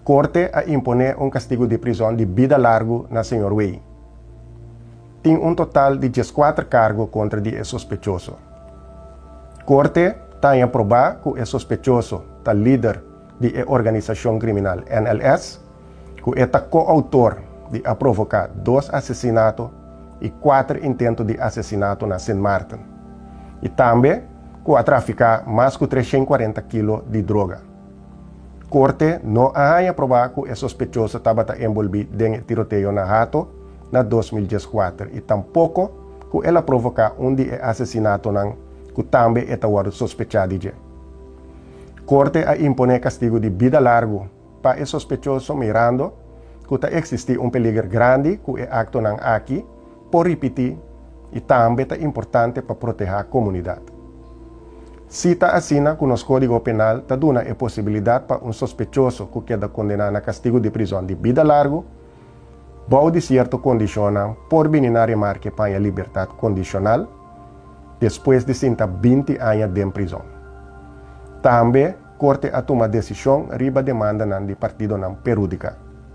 Korte a imponé un kastigu di prizòn di bida largu na señor Wey. Tin un total di 14 kargo kontra di e sospechoso. Korte ta haña probá ku e sospechoso ta lider di e organisashon kriminal NLS, ku e ta ko-outor di a provoká dos asesinato i kuater intento di asesinato na Sint Maarten, i tambe ku a trafiká mas ku 340 kilo di droga. Korte no a haña probá ku e sospechoso tabata enbolbí den e tiroteo na Hato na 2014 i tampoko ku el a provoká un di e asesinatonan ku tambe e ta wòrdu sospechá di dje. Korte a imponé kastigu di bida largu pa e sospechoso mirando ku ta eksistí un peliger grandi ku e aktonan aki por ripití i tambe ta importante pa protehá komunidat. Si ta asina ku nos Kódigo Penal ta duna e posibilidat pa un sospechoso ku keda kondená na kastigu di prizòn di bida largu, bou di sierto kondishonnan por bini na remarke pa haña libertat kondishonal despues di sinta 20 aña den prizòn. Tambe Korte a tuma desishon riba demandanan di partidonan perhudiká.